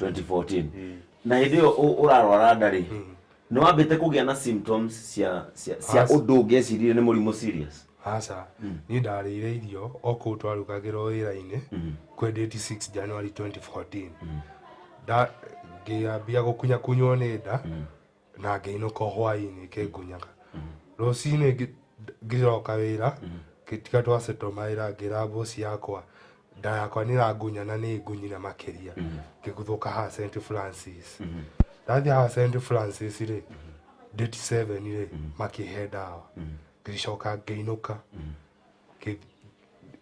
2014. Ĩĩ. Na hĩndĩ ĩyo ũrarwara nda rĩ, nĩ wambĩte kũgĩa na symptoms cia Aca. ũndũ ũngĩeciririe nĩ mũrimũ serious? Aca, niĩ ndarĩire irio o kũu twarugagĩrwo wĩra-inĩ kwĩ date 6 January 2014. Nda ngĩambia gũkunyakunywo nĩ nda na ngĩinũka o hwaĩ-inĩ kĩngunyaga. Rũcinĩ ngĩcoka wĩra, ngĩtiga twasettle mawĩra, ngĩra boss yakwa nda yakwa nĩ ĩrangunya na nĩ ĩngunyire makĩria. Ngĩguthũka haha St Francis. Ndathiĩ haha St Francis rĩ, date 7 rĩ, makĩhe ndawa. Ngĩcoka ngĩinũka.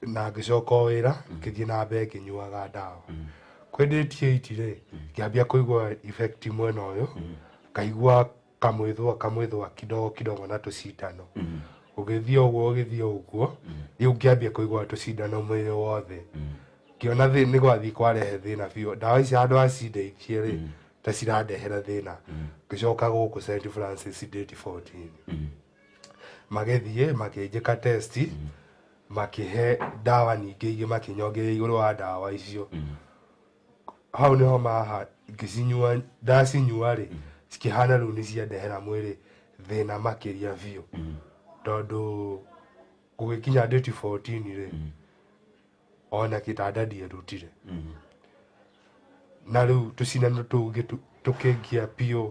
Na ngĩcoka o wĩra, ngĩthiĩ na mbere ngĩnyuaga ndawa. Kwĩ date 8 rĩ, ngĩambia kũigua effect mwena ũyũ, ngaigua kamwĩthũa kamwĩthũa kidogo kidogo na tũcindano. Ũgĩthiĩ ũguo ũgĩthiĩ ũguo, rĩu ngĩambia kũigua tũcindano mwĩrĩ wothe. Ngĩona nĩ gwathiĩ kwarehe thĩna biũ. Ndawa ici handũ ha cindeithie rĩ, ta cirandehera thĩna. Ngĩcoka gũkũ St Francis date 14. Magĩthiĩ makĩnjĩka test, makĩhe ndawa ningĩ ingĩ makĩnyongerera igũrũ wa ndawa icio. Hau nĩho maha ngĩcinyua, ndacinyua rĩ, cikĩhana rĩu nĩ ciandehera mwĩrĩ thĩna makĩria biũ. Tondũ gũgĩkinya date 14 rĩ, ona gĩtanda ndierutire. Na rĩu tũcindano tũu tũkĩngia biũ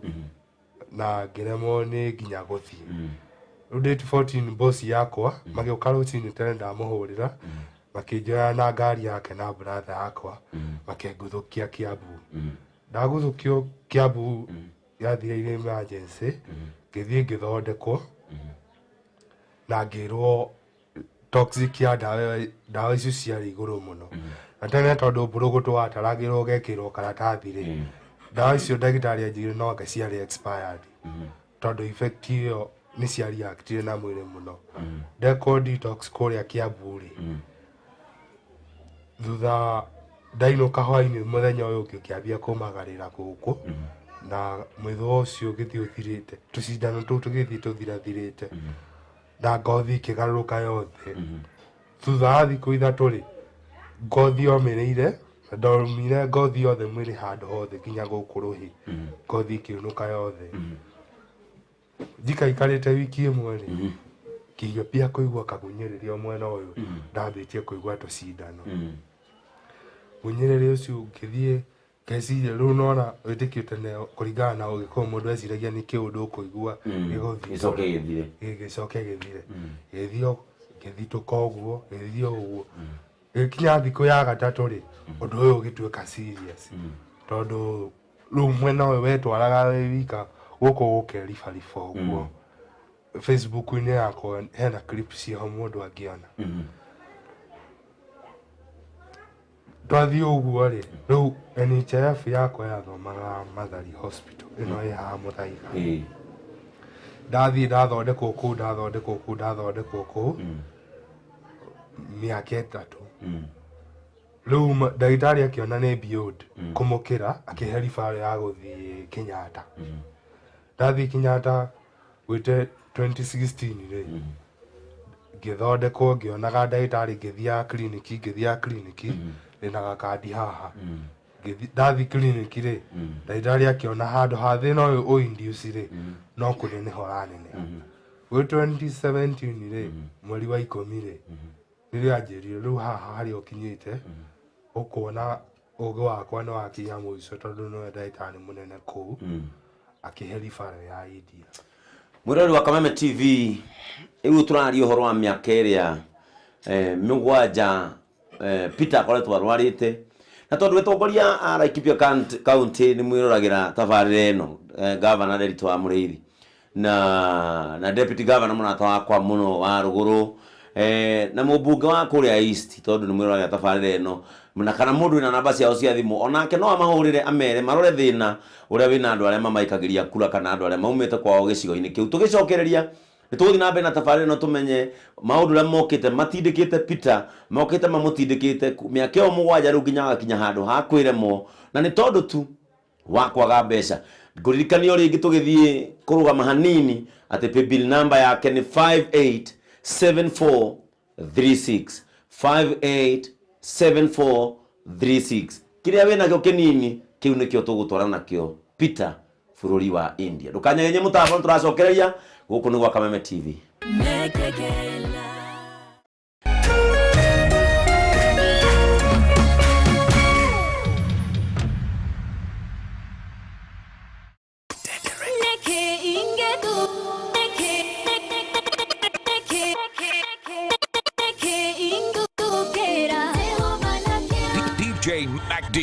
na ngĩremwo nĩ nginya gũthiĩ. Rĩu date 14 boss yakwa magĩũka rũcinĩ tene ndamũhũrĩra, makĩnjoya na ngari yake na brother yakwa, makĩnguthũkia Kiambu. Ndaguthũkio Kiambu yathire emergency, ngĩthiĩ ngĩthondekwo na ngĩrwo toxic ya ndawa icio ciarĩ igũrũ mũno. Na tene tondũ mbũrũgũtũ wataragĩrwo ũgekĩrwo karatathi rĩ, ndawa icio ndagĩtarĩ anjĩrire no anga ciarĩ expired. Tondũ effect ĩyo nĩ cia reactire na mwĩrĩ mũno. Ndekwo detox kũrĩa Kiambu rĩ, thutha ndainũka hwainĩ mũthenya ũyũ ũngĩ ngĩambia kũmagarĩra gũkũ, na mwĩthũa ũcio ũgĩthiĩ ũthirĩte, tũcindano tũu tũgĩthiĩ tũthirathirĩte, na ngothi ĩkĩgarũrũka yothe. Thutha wa thikũ 3 rĩ, ngothi yomĩrĩire, na ndomire ngothi yothe mwĩrĩ handũ hothe nginya gũkũ rũhĩ, ngothi ĩkĩũnũka yothe. Njikaikarĩte wiki 1 rĩ, ngĩambia kũigua kagunyĩrĩrio mwena ũyũ, ndambĩtie kũigua tũcindano. Gunyĩrĩrio ũcio ngĩthiĩ ngeciria rĩu nona wĩtĩkio tene kũringana na ũgĩkũyũ mũndũ eciragia nĩ kĩũndũ ũkũigua gĩgũthiĩ. Gĩcoke gĩthire. Gĩcoke gĩthire. Gĩthiĩ gĩthitũka ũguo, gĩthiĩ ũguo. Gĩkinya thikũ ya 3 rĩ, ũndũ ũyũ ũgĩtuĩka serious. Tondũ rĩu mwena ũyũ wetwaraga wĩ wika gũkũ gũkeribariba ũguo. Facebook-inĩ yakwa hena clip ciĩho mũndũ angĩona. Twathiĩ ũguo rĩ, rĩu NHIF yakwa yathomaga Mathari Hospital ĩno ĩ haha Mũthaiga. Ndathiĩ ndathondekwo kũu, ndathondekwo kũu, ndathondekwo kũu mĩaka 3. Rĩu ndagĩtarĩ akĩona nĩ beyond kũmũkĩra, akĩhe referral ya gũthiĩ Kenyatta. Ndathiĩ Kenyatta gwĩte 2016 rĩ, ngĩthondekwo, ngĩonaga ndagĩtarĩ, ngĩthiaga kiriniki, ngĩthiaga kiriniki, ndĩna gakandi haha. Ndathiĩ kiriniki rĩ, ndagĩtarĩ akĩona handũ ha thĩna ũyũ ũinduce rĩ, no kũneneha ũraneneha. Gwĩ 2017 rĩ, mweri wa 10 rĩ, nĩrĩo anjĩrire rĩu haha harĩa ũkinyĩte, ũkuona ũgĩ wakwa nĩ wakinya mũico tondũ nĩwe ndagĩtarĩ mũnene kũu, akĩhe referral ya India. Mwĩrori wa Kameme TV, rĩu tũraria ũhoro wa mĩaka ĩrĩa 7 Peter akoretwo arwarĩte, na tondũ atongoria a Laikipia County nĩ mwĩroragĩra tabarĩra ĩno, Governor Nderitu wa Mũrĩithi na Deputy Governor mũrata wakwa mũno wa Rũgũrũ, na mũmbunge wa kũrĩa East, tondũ nĩ mwĩroragĩra tabarĩra ĩno, na kana mũndũ wĩna namba ciao cia thimũ onake no amahũrĩre amere marore thĩna ũrĩa wĩna andũ arĩa mamaikagĩria kura kana andũ arĩa maumĩte kwao gĩcigo-inĩ kĩu. Tũgĩcokereria nĩ tũgũthiĩ na mbere na tabarĩra ĩno tũmenye maũndũ ũrĩa mokĩte matindĩkĩte Peter, mokĩte mamũtindĩkĩte mĩaka ĩyo 7 rĩu nginya agakinya handũ ha kwĩremwo, na nĩ tondũ tu wa kwaga mbeca. Ngũririkania o rĩngĩ tũgĩthiĩ kũrũgama hanini atĩ paybill number yake nĩ 587436, 587436. Kĩrĩa wĩnakĩo kĩnini Kiu nikio tugutwara nakio Peter bururi wa India. Ndukanyegenye mutambo turacokereria guku ni gwa Kameme TV. DJ MacD.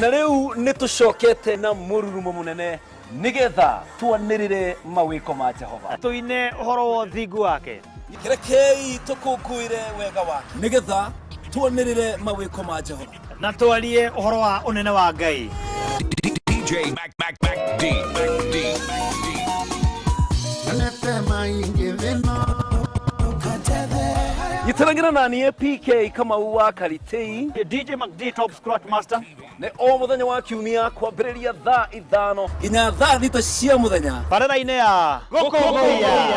Na riu ni tucokete na mururumo munene nigetha twanirire mawiko ma Jehova tuine uhoro wa thingu wake rekei tukunguire wega wake nigetha twanirire mawiko ma Jehova na twarie uhoro wa unene wa Ngai. DJ Mac Mac Mac D Mac D. Gitarangira na nie PK Kamau wa Karitei DJ MacD Top Scratch Master ne o muthenya wa kiumia kwambĩrĩria thaa 5 nginya thaa 6 cia muthenya barara-inĩ ya Gũkũngũiya.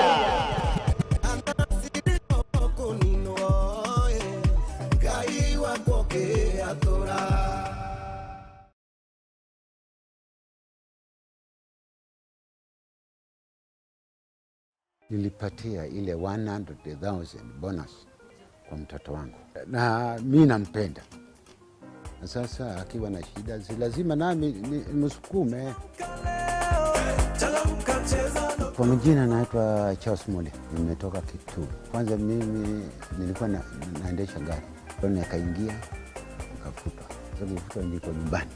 Nilipatia ile 100,000 bonus kwa mtoto wangu na mi nampenda, na sasa akiwa na shida si lazima nami nimsukume. Kwa majina naitwa Charles Mule, nimetoka Kitui. Kwanza mimi nilikuwa naendesha gari, kwa nikaingia nikafutwa. Sasa kufutwa niko nyumbani,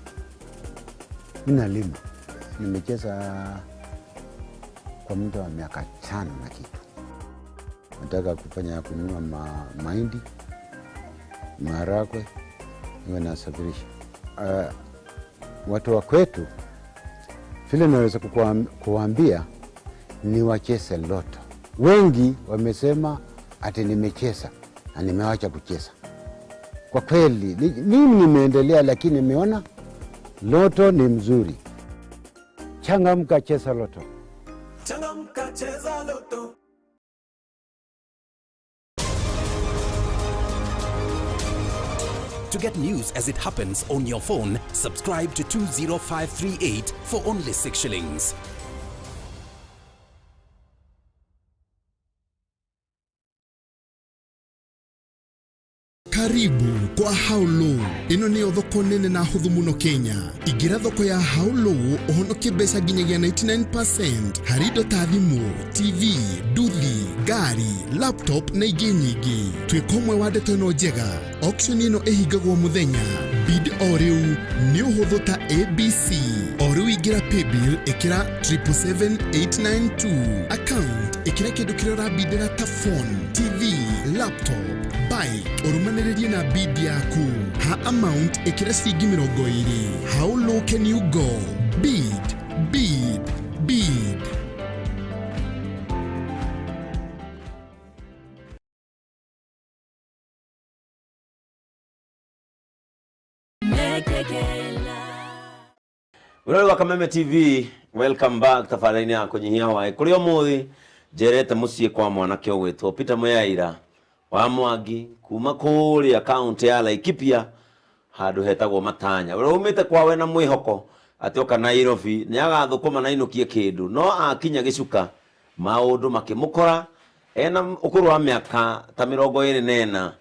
mimi nalima. Nimecheza kwa muda wa miaka 5 na kitu. Nataka kufanya kununua mahindi, maharagwe, niwe nasafirisha. Watu wa kwetu vile naweza kuambia ni wacheze loto. Wengi wamesema ati nimecheza na nimeacha kucheza. Kwa kweli mimi nimeendelea, lakini nimeona loto ni mzuri. Changamka, cheza loto. Changamka, cheza loto. To get news as it happens on your phone, subscribe to 20538 for only 6 shillings. Karibu kwa How Low. Ino niyo thoko nene na huthu muno Kenya. Ingira thoko ya How Low uhonokie mbeca nginyagia 99% hari indo ta thimu, TV, nduthi, ngari, laptop na ingĩ nyingĩ. Twĩka ũmwe wa ndeto ĩno njega. Auction ĩno ĩhingagwo mũthenya. Bid o rĩu nĩ ũhũthũ ta ABC. O rĩu ingĩra paybill ĩkĩra 777892. Account ĩkĩra kĩndũ kĩrĩa ũrabindĩra ta phone, TV, laptop, bike, urumanĩrĩrie na bid yaku. Ha amount ĩkĩra ciringi 20. How low can you go? Bid, bid, bid. Urari wa Kameme TV, welcome back tabarĩra-inĩ ya kũnyihia hwaĩ. Kũrĩ ũmũthĩ njerete mũciĩ kwa mwanake ũgwĩtwo Peter Muyaira wa Mwangi kuma kũrĩa kaunti ya Laikipia handũ hetagwo Matanya. Ũrĩa umĩte kwawe na mwĩhoko atĩ oka Nairobi nĩ agathũkũma na ainũkie kĩndũ, no akinya gĩcuka maũndũ makĩmũkora. Ena ũkũrũ wa mĩaka ta 24,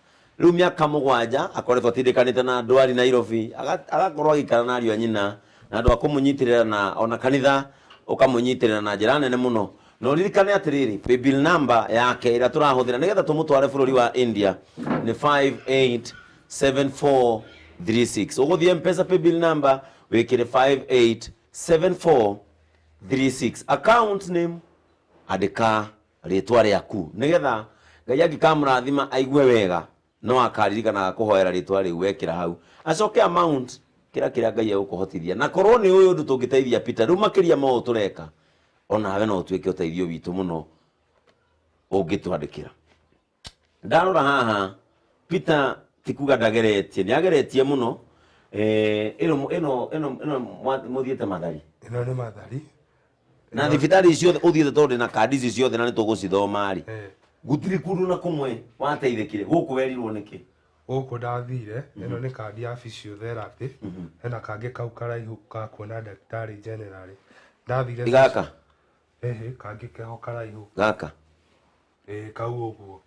rĩu mĩaka 7 akoretwo atindĩkanĩte na ndwari Nairobi, agakorwo agĩikara na ariũ a nyina na andũ a kũmũnyitĩrĩra na ona kanitha ũkamũnyitĩrĩra na njĩra nene mũno. No ririkane atĩrĩrĩ, paybill number yake ĩrĩa tũrahũthĩra nĩgetha tũmũtware bũrũri wa India nĩ 587436. Ũgũthiĩ M-Pesa paybill number wĩkĩre 587436. Account name andĩka rĩtwa rĩaku nĩgetha Ngai angĩkamũrathima aigue wega no akaririkanaga kũhoera rĩtwa rĩu wekĩra hau. Acoke amount kĩrĩa kĩrĩa Ngai egũkũhotithia. Na korwo nĩ ũyũ ũndũ tũngĩteithia Peter rĩu makĩria ma ũũ tũreka, onawe no ũtuĩke ũteithio witũ mũno ũngĩtwandĩkĩra. Ndarora haha Peter ti kuga ndageretie, nĩ ageretie mũno. Ĩno ĩno ĩno ĩno mũthiĩte Mathari. Ĩno nĩ Mathari. Na thibitarĩ ciothe ũthiĩte tondũ ndĩna kandi ici ciothe na nĩ tũgũcithoma rĩ. Gũtirĩ kũndũ na kũmwe wateithĩkire, gũkũ werirwo nĩkĩ? Gũkũ ndathire ĩno nĩ kandi ya physiotherapy, hena kangĩ kau karaihu ka kuona ndagĩtarĩ general. Ndathire Gaka ehe, kangĩ keho karaihu gaka ĩĩ, kau ũguo.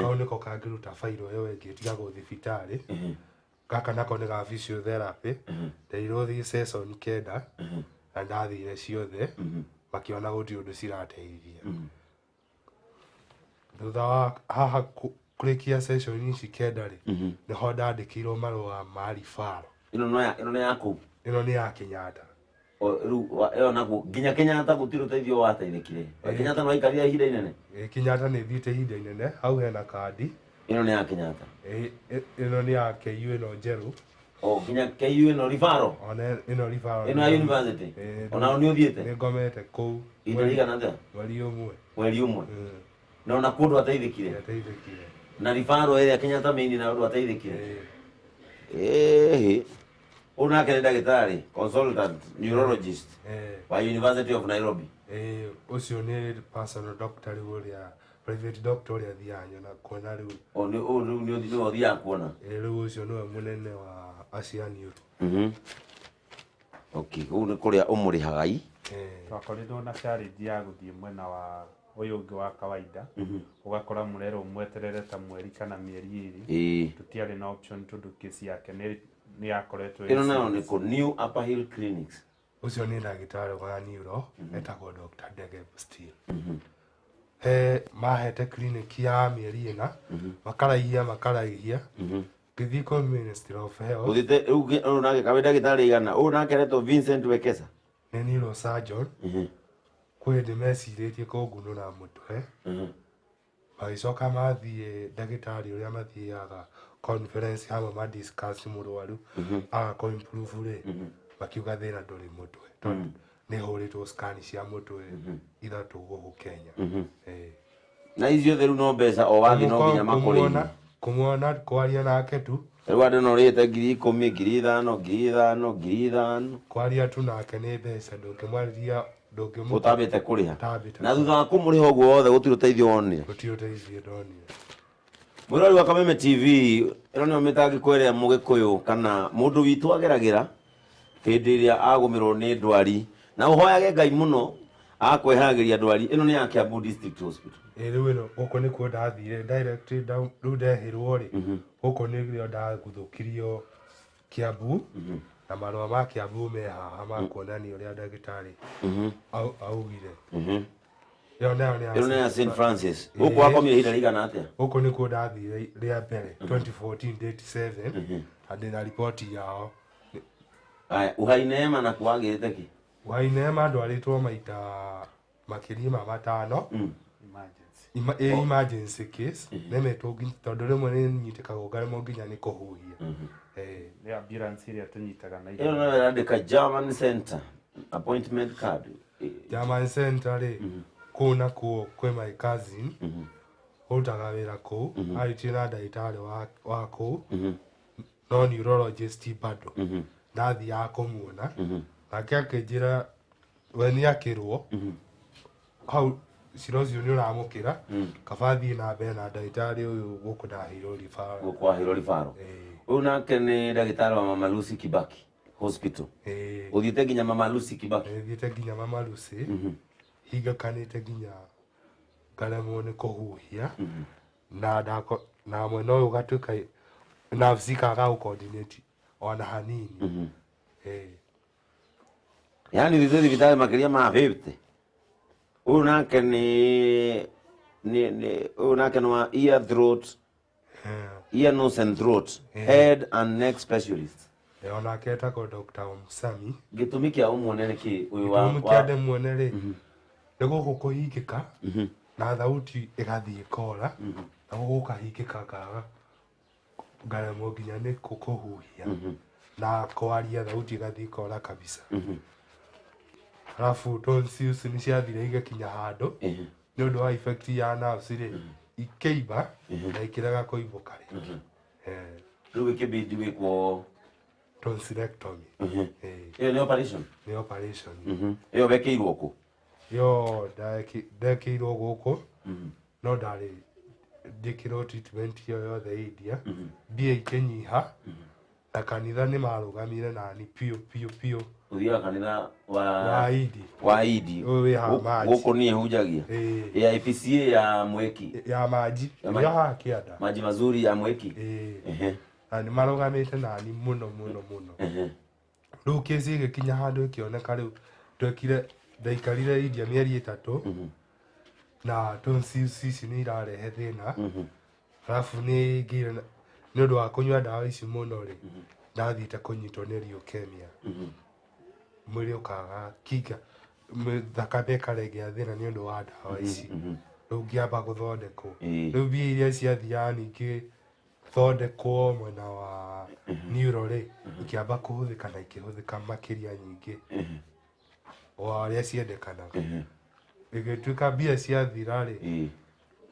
Kau nĩko kangĩruta bairo ĩyo ĩngĩ ĩtigagwo thibitarĩ. Gaka nako nĩ ga physiotherapy. Nderirwo thiĩ session 9 na ndathire ciothe, makĩona gũtirĩ ũndũ cirateithia. Thutha wa haha kũrĩkia session ici 9 rĩ, nĩho ndandĩkĩirwo marũa ma referral. Ĩno nĩ yaku? Ĩno nĩ ya Kenyatta. Rĩu ĩyo naguo nginya Kenyatta gũtirĩ ũteithio wateithĩkire? Kenyatta no waikarire ihinda inene? Ĩĩ, Kenyatta nĩ thiĩte ihinda inene. Hau hena kandi. Ĩno nĩ ya Kenyatta? Ĩĩ, ĩno nĩ ya KU ĩno njerũ. O nginya KU ĩno referral? Ona ĩno referral. Ĩno ya university? Ona nĩ ũthiĩte? Nĩ ngomete kũu. Ihinda rĩigana atĩa? Mweri ũmwe. Mweri ũmwe. Na ona kũndũ ateithĩkire? Ateithĩkire. Na referral ĩrĩa Kenyatta main na ũndũ ateithĩkire? Ĩĩ. Ũyũ nake nĩ ndagĩtarĩ consultant neurologist wa University of Nairobi. Ĩĩ, ũcio nĩ personal doctor rĩu, ũrĩa private doctor ũrĩa thiaga nyona kuona rĩu. O nĩ ũyũ rĩu nĩ ũthiaga kuona? Ĩĩ, rĩu ũcio nĩwe mũnene wa aciani. Okay, kũu nĩ kũrĩa ũmũrĩhaga i? Twakorirwo na challenge ya gũthiĩ mwena wa ũyũ ũngĩ wa kawaida, ũgakora mũrerwo mweterere ta mweri kana mĩeri 2. Tũtiarĩ na option tondũ kesi yake nĩ yakoretwo. Ĩno nayo nĩ kũ? New Upper Hill Clinics. Ũcio nĩ ndagĩtarĩ wa neuro, etagwo Dr. Dege Steel. He mahete clinic ya mĩeri 4, makaraihia. Ngĩthiĩ kũ Ministry of Health. Ũthiĩte rĩu ũyũ nake kawe ndagĩtarĩ igana, ũyũ nake aretwo Vincent Wekesa. Nĩ neurosurgeon. Kwĩ hĩndĩ mecirĩtie kũngunũra mũtwe. Magĩcoka mathiĩ ndagĩtarĩ ũrĩa mathiaga conference hamwe ma discuss mũrwaru aga kũ improve rĩ, makiuga thĩna ndũrĩ mũtwe, tondũ nĩ hũrĩtwo scan cia mũtwe 3 gũkũ Kenya. Na icio ciothe rĩu no mbeca o wathiĩ no nginya makũrĩhie. Kũmuona kwaria nake tu. Rĩu andũ no ũrĩhĩte 10,000, 5,000, 5,000, 5,000. Kwaria tu nake nĩ mbeca, ndũngĩmwarĩria, ndũngĩmũ ũtambĩte kũrĩha. Na thutha wa kũmũrĩha ũguo wothe gũtirĩ ũteithio wonire? Gũtirĩ ũteithio ndonire. Mwĩrori wa Kameme TV, ĩno nĩyo mĩtangĩko ĩrĩa mũgĩkũyũ kana mũndũ witũ ageragĩra hĩndĩ ĩrĩa agũmĩrwo nĩ ndwari. Na ũhoyage Ngai mũno akweheragĩria ndwari. Ĩno nĩ ya Kiambu District Hospital. Ĩĩ, rĩu ĩno gũkũ nĩkuo ndathire direct, rĩu ndehĩrwo rĩ, gũkũ nĩrĩo ndaguthũkirio Kiambu, na marũa ma Kiambu me haha ma kuonania ũrĩa ndagĩtarĩ augire. Ĩyo nayo nĩ ya St Francis. Gũkũ wakomire ihinda rĩigana atĩa? Gũkũ nĩkuo ndathire rĩa mbere 2014 date 7, na ndĩna riboti yao. Aya, Uhai Neema na kwagĩrĩte kĩ? Uhai Neema ndwarĩtwo maita makĩria ma 5. Emergency case nemetwo tondũ rĩmwe nĩ nyitĩkagwo ngaremwo nginya nĩ kũhuhia. Nĩ ambulance ĩrĩa tũnyitaga na ĩno nayo ĩrandĩka German Center appointment card. German Center rĩ, kũu nakuo kwĩ my cousin ũrutaga wĩra kũu, arĩtie na ndagĩtarĩ wa kũu, no neurologist bado. Ndathiaga kũmuona, nake akĩnjĩra we nĩ akĩrwo hau cira ũcio nĩ ũramũkĩra, kaba thiĩ na mbere na ndagĩtarĩ ũyũ gũkũ ndaheirwo referral. Gũkũ waheirwo referral. Ũyũ nake nĩ ndagĩtarĩ wa Mama Lucy Kibaki Hospital. Ũthiĩte nginya Mama Lucy Kibaki? Thiĩte nginya Mama Lucy, hingakanĩte nginya ngaremwo nĩ kũhuhia, na mwena ũyũ ũgatuĩka nerves ikaga gũ-coordinate ona hanini. Yaani ũthiĩte thibitarĩ makĩria ma 50. Ũyũ nake nĩ ũyũ nake nĩ wa ear throat, ear nose and throat, head and neck specialist. Onake etagwo Dr. Musami. Gĩtũmi kĩa ũmuone nĩ kĩ? Ũyũ wa gĩtũmi kĩa ndĩmuone rĩ, nĩ gũkũ kũhingĩka na thauti ĩgathiĩ ĩkora, na gũkũ gũkahingĩka ngaga ngaremwo nginya nĩ kũhuhia na kwaria, thauti ĩgathiĩ ĩkora kabisa. Alafu tonsils nĩ ciathire igĩkinya handũ nĩ ũndũ wa effect ya nerves rĩ, ikĩimba na ikĩrega kũimbũka rĩngĩ. Rĩu ĩkĩbidi wĩkwo tonsillectomy. Ĩyo nĩ operation? Nĩ operation. Ĩyo wekĩirwo kũ? Ĩyo ndekĩirwo gũkũ, no ndarĩ Njĩkĩrwo treatment ĩyo yothe India, mbia ikĩnyiha, na kanitha nĩ marũgamire nani piũ piũ piũ. Ũthiaga kanitha wa Wa Idi. Wa Idi. Ũyũ wĩ haha Maji. Gũkũ niĩ hunjagia. Ĩĩ. AIPCA ya Mweki. Ya Maji. Ya Ya haha kĩanda. Maji mazuri ya Mweki. Ĩĩ. Ehe. Na nĩ marũgamĩte nani mũno mũno mũno. Ehe. Rĩu kĩci ĩgĩkinya handũ ĩkĩoneka rĩu twekire ndaikarire India mĩeri 3 na tonsils ici nĩ irarehe thĩna. Arabu nĩ ngĩire nĩ ũndũ wa kũnyua ndawa ici mũno rĩ, ndathiĩte kũnyitwo nĩ leukemia. Mwĩrĩ ũkaga kinga, thakame ĩkaregea thĩna nĩ ũndũ wa ndawa ici. Rĩu ngĩamba gũthondekwo. Rĩu mbia iria ciathiaga ningĩ thondekwo mwena wa neuro rĩ, ikĩamba kũhũthĩka na ikĩhũthĩka makĩria nyingĩ o ũrĩa ciendekanaga. Ĩgĩtuĩka mbia ciathira rĩ,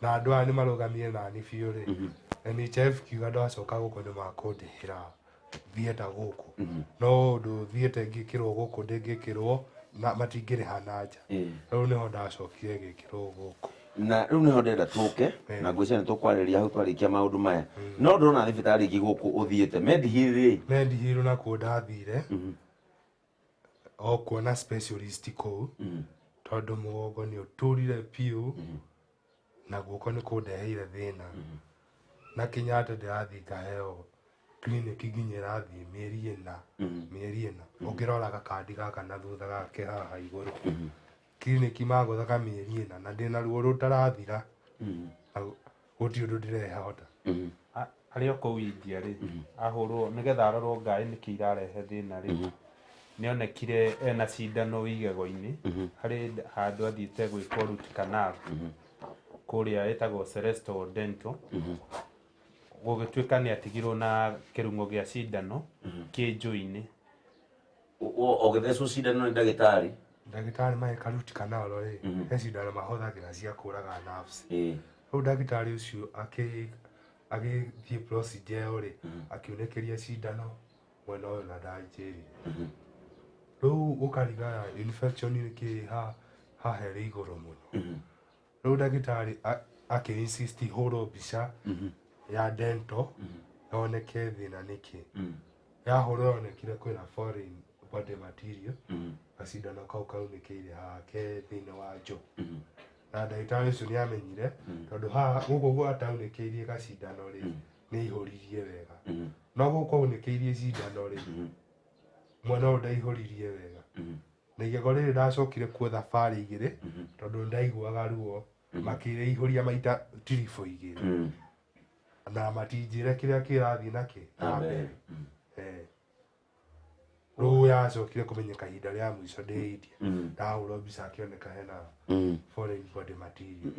na andũ aya nĩ marũgamire nani biũ rĩ, NHIF kiuga ndacoka gũkũ nĩ makũndĩhĩra thieta gũkũ, no ũndũ thiĩte ngĩkĩrwo gũkũ ndĩngĩkĩrwo na matingĩrĩha na nja. Rĩu nĩho ndacokire ngĩkĩrwo gũkũ. Na rĩu nĩho ndĩrenda tũke na ngwĩciria nĩ tũkwarĩrĩria hau twarĩkia maũndũ maya. No ndĩrona thibitarĩ ingĩ gũkũ ũthiĩte Medihill rĩ. Medihill nakuo ndathire o kuona specialist kũu, tondũ mũgongo nĩ ũturire piũ na guoko nĩ kũndeheire thĩna. Na Kenyatta ndĩrathiĩ ngaheo clinic nginya ĩrathiĩ mĩeri 4, mĩeri 4. Ũngĩrora gakandi gaka na thutha gake haha igũrũ, clinic magũthaga mĩeri 4 na ndĩna ruo rũtarathira, na gũtirĩ ũndũ ndĩrehota. Arĩ o kũu India rĩ, ahũrwo nĩgetha arorwo ngaĩ nĩkĩ irarehe thĩna rĩ, nĩonekire ena cindano igego-inĩ, harĩ handũ athiĩte gwĩkwo root canal kũrĩa ĩtagwo Celestial Dental. Gũgĩtuĩka nĩ atigirwo na kĩrung'o gĩa cindano kĩ njũĩ-inĩ. Ũgĩthecwo cindano nĩ ndagĩtarĩ? Ndagĩtarĩ magĩka root canal rĩ, he cindano mahũthagĩra cia kũraga nerves. Rĩu ndagĩtarĩ ũcio agĩthiĩ procedure ĩyo rĩ, akiunĩkĩria cindano mwena ũyũ na ndanjĩrire. Rĩu ũkariga infection nĩ kĩ haha ĩrĩ igũrũ mũno. Rĩu ndagĩtarĩ akĩ insist hũrwo mbica ya dental yoneke thĩna nĩkĩ. Yahũrwo yonekire kwĩna foreign body material, gacindano kau kaunĩkĩire haha ke thĩinĩ wa njũ. Na ndagĩtarĩ ũcio nĩ amenyire tondũ haha gũkũ gwataunĩkĩirie gacindano rĩ, nĩ aihũririe wega. No gũkũ aunĩkĩirie cindano rĩ, mwena ũyũ ndaihũririe wega. Na igego rĩrĩ ndacokire kuo thabarĩ 2 tondũ ndaiguaga ruo, makĩrĩihũria maita tiribũ 2. Na matinjĩre kĩrĩa kĩrathiĩ nakĩ na mbere. Rĩu yacokire kũmenyeka ihinda rĩa mũico ndĩ India. Ndahũrwo mbica akĩoneka hena foreign body material.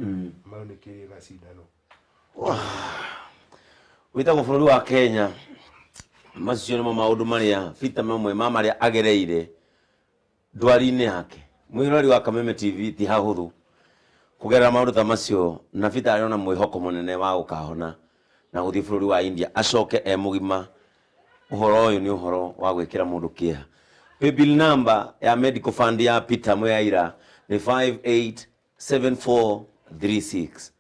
Maunĩkĩirie gacindano. Wĩtagwo bũrũri wa Kenya. Macio nĩmo maũndũ marĩa Peter mamwe ma marĩa agereire ndwari-inĩ yake. Mwĩroreri wa Kameme TV ti hahũthũ kũgerera maũndũ ta macio, na Peter arĩ ona mwĩhoko mũnene wa gũkahona na gũthiĩ bũrũri wa India acoke e mũgima. Ũhoro ũyũ nĩ ũhoro wa gwĩkĩra mũndũ kĩeha. Paybill number ya medical fund ya Peter Mweaira nĩ 587436.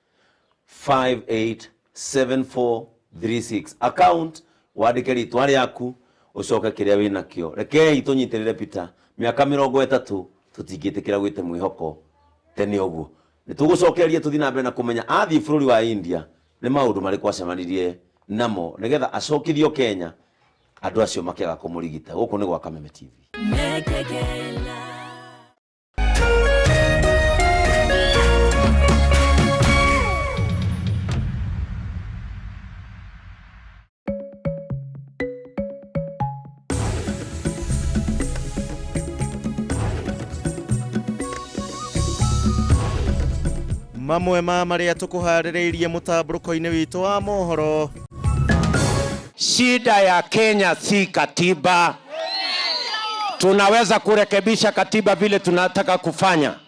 587436. Account wandĩke rĩtwa rĩaku ũcoke kĩrĩa wĩnakĩo. Rekei tũnyitĩrĩre Peter mĩaka 30 tũtingĩtĩkĩra gwĩte mwĩhoko tene ũguo. Nĩ tũgũcokeria tũthiĩ na mbere na kũmenya athiĩ bũrũri wa India nĩ maũndũ marĩkũ acemanirie namo nĩgetha acokithio Kenya andũ acio makĩaga kũmũrigita. Gũkũ nĩ gwa Kameme TV. Mamwe ma marĩa tũkũharĩrĩirie mũtambũrũko-inĩ witũ wa mohoro. Shida ya Kenya si katiba. Tunaweza kurekebisha katiba vile tunataka kufanya.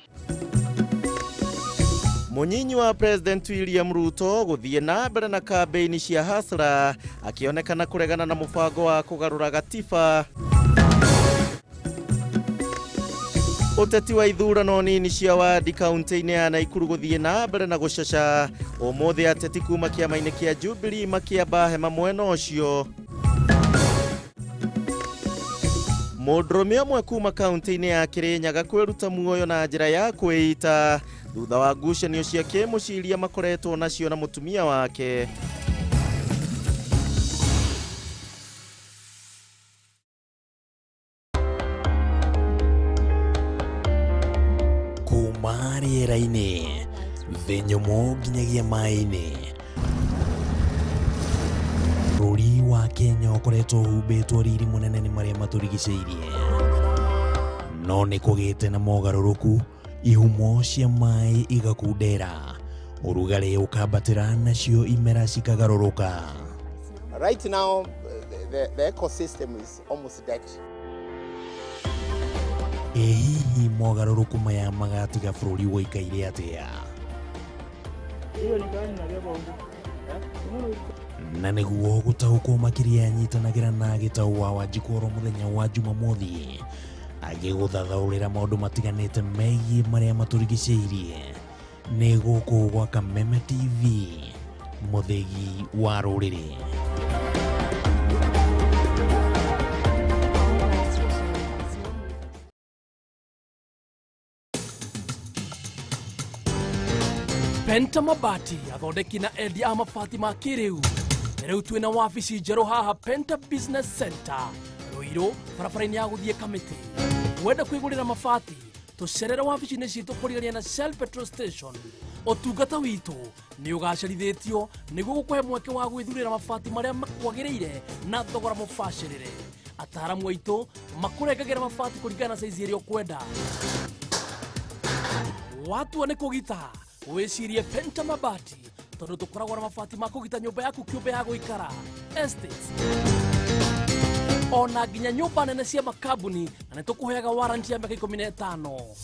Mũnyinyi wa President William Ruto gũthiĩ na mbere na kambĩini cia hasra akĩonekana kũregana na mũbango wa kũgarũra gatiba. Uteti wa ithurano nini cia wadi kaunti-inĩ ya Naikuru gũthiĩ na mbere na gũcaca. Ũmũthĩ ateti kuma kĩama-inĩ kĩa Jubilee makĩamba hema mwena ũcio. Mũndũrũme ũmwe kuma kaunti-inĩ ya Kirinyaga kwĩruta muoyo na njĩra ya kwĩita thutha wa ngucanio cia kĩmũciĩ iria makoretwo nacio na mũtumia wake. Kuma rĩera-inĩ, thĩ nyũmũ nginyagia maĩ-inĩ. Bũrũri wa Kenya ũkoretwo ũhumbĩtwo riri mũnene nĩ marĩa matũrigicĩirie. No nĩ kũgĩte na mogarũrũku, ihumo cia maĩ igakundera, ũrugarĩ ũkambatĩra nacio imera cikagarũrũka. Right now, the ecosystem is almost dead. Ĩ hihi mogarũrũku maya magatiga bũrũri ũikaire atĩa? Na nĩguo gũtaũkwo makĩria nyitanagĩra na Gĩtaũ wa Wanjikũ oro mũthenya wa Jumamothi agĩgũthathaũrĩra maũndũ matiganĩte megiĩ marĩa matũrigicĩirie. Nĩ gũkũ gwa Kameme TV, mũthĩgi wa rũrĩrĩ. Penta Mabati athondeki na endia a mabati ma kĩrĩu. Rĩu twĩna wabici njerũ haha Penta Business Center Ruiru, barabara-inĩ ya gũthiĩ Kamĩtĩ. Wenda kwĩgũrĩra mabati, tũcerere wabici-inĩ citũ kũrigania na Shell Petrol Station. Ũtungata witũ nĩ ũgacerithĩtio nĩguo gũkũhe mweke wa gwĩthurĩra mabati marĩa makwagĩrĩire na thogora mũbacĩrĩre. Ataaramu aitũ makũrengagĩra mabati kũringana na saizi ĩrĩa ũkwenda. Watua nĩ kũgita, wĩcirie Penta Mabati tondũ tũkoragwo na mabati ma kũgita nyũmba yaku kĩũmbe ya gũikara, estates, ona nginya nyũmba nene cia makambuni, na nĩ tũkũheaga warranty ya mĩaka 15.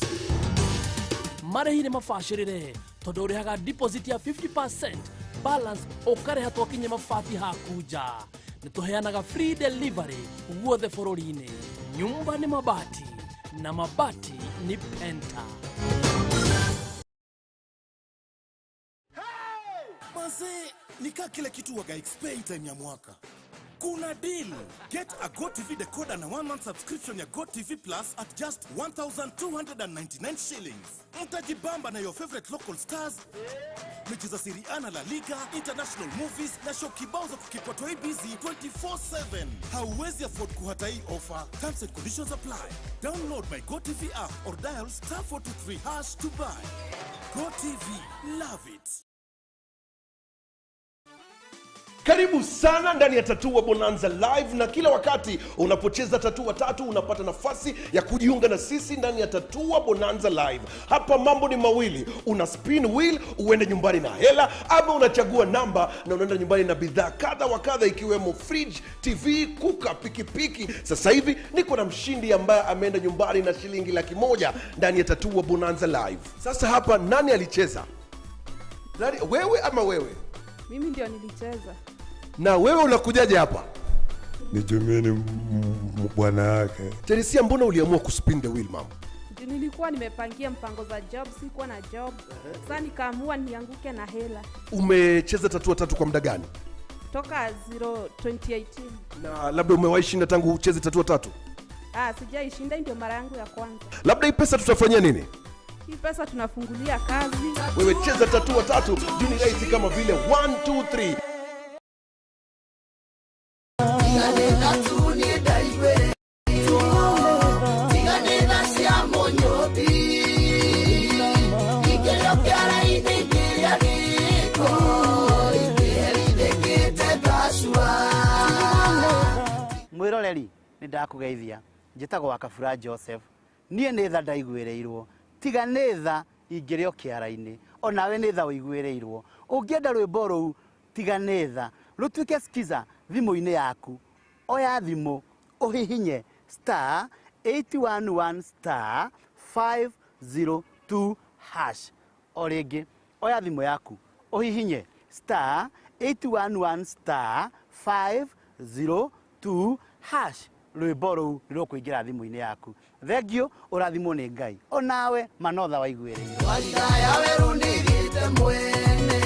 Marĩhi nĩ mabacĩrĩre tondũ ũrĩhaga deposit ya 50%, balance ũkarĩha twakinyia mabati haku nja. Nĩ tũheanaga free delivery guothe bũrũri-inĩ. Nyumba nĩ mabati na mabati nĩ Penta. Mazee, nika kile kitu waga explain time ya mwaka. Kuna deal. Get a GoTV decoder na 1 month subscription ya GoTV Plus at just 1,299 shillings. Mtajibamba na your favorite local stars, mechi za Serie A na La Liga, international movies na show kibao za kukipotoi busy 24/7. Hauwezi afford kuhata hii offer. Terms and conditions apply. Download my GoTV app or dial *423# to buy. GoTV, love it. Karibu sana ndani ya Tatua Bonanza Live, na kila wakati unapocheza Tatua Tatu unapata nafasi ya kujiunga na sisi ndani ya Tatua Bonanza Live. Hapa mambo ni mawili, una spin wheel uende nyumbani na hela, ama unachagua namba na unaenda nyumbani na bidhaa kadha wa kadha ikiwemo fridge, TV, kuka, pikipiki. Sasa hivi niko na mshindi ambaye ameenda nyumbani na shilingi 100,000 ndani ya Tatua Bonanza Live. Sasa hapa nani alicheza? Nani, wewe ama wewe? Mimi ndio nilicheza. Na wewe unakujaje hapa? Nijumie ni bwana yake. Teresia, mbona uliamua kuspin the wheel mama? Nilikuwa nimepangia mpango za job, sikuwa na job. Sasa nikaamua nianguke na hela. Umecheza Tatua Tatu kwa muda gani? Toka 2018. Na labda umewahi shinda tangu ucheze Tatua Tatu? Sijaishinda, ndio mara yangu ya kwanza. Labda hii pesa tutafanyia nini? Hii pesa tunafungulia kazi. Wewe cheza Tatua Tatu, juu ni rahisi kama vile 1 2 3. Mwiroreri nĩ ndakũgeithia, njĩtagwo Wakabura Joseph. Niĩ nĩ tha ndaiguĩrĩirwo, tiga nĩ tha ingĩrĩ o kĩara-inĩ, onawe nĩ tha ũiguĩrĩirwo. Ũngĩenda rwĩmbo rũu tiga nĩ tha rũtuĩke skiza thimũ-inĩ yaku, oya thimũ ũhihinye star 811 star 502 hash. O rĩngĩ oya thimũ yaku ũhihinye star 811 star 502 hash. Rwĩmbo rũu nĩ rũkũingĩra thimũ-inĩ yaku. Thengiũ, ũrathimwo nĩ Ngai. Onawe manotha waiguĩrĩirwo. Warira ya werũ nĩgĩte mwene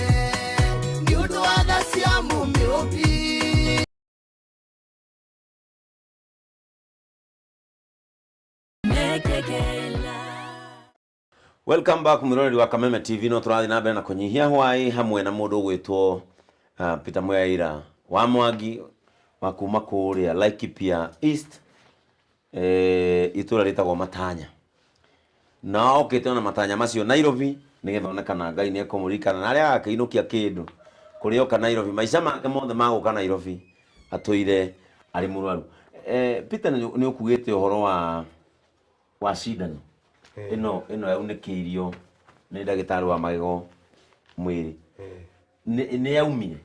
nĩ ũndũ wa tha cia Mũmĩũmbi. Welcome back mwiroreri wa Kameme TV. No tũrathiĩ na mbere na kũnyihia hwaĩ hamwe na mũndũ ũgwĩtwo Peter Mweaira wa Mwangi wa kuma kũrĩa Laikipia East, itũra rĩtagwo Matanya, na okĩte ona matanya macio Nairobi nĩgetha one kana Ngai nĩekũmũririkana na arĩa agakĩinũkia kĩndũ kũrĩa oka Nairobi. Maica make mothe magũka Nairobi atũire arĩ mũrwaru. Peter, nĩ ũkugĩte ũhoro wa cindano ĩno yaunĩkĩirio nĩ ndagĩtarĩ wa magego mwĩrĩ, nĩ yaumire?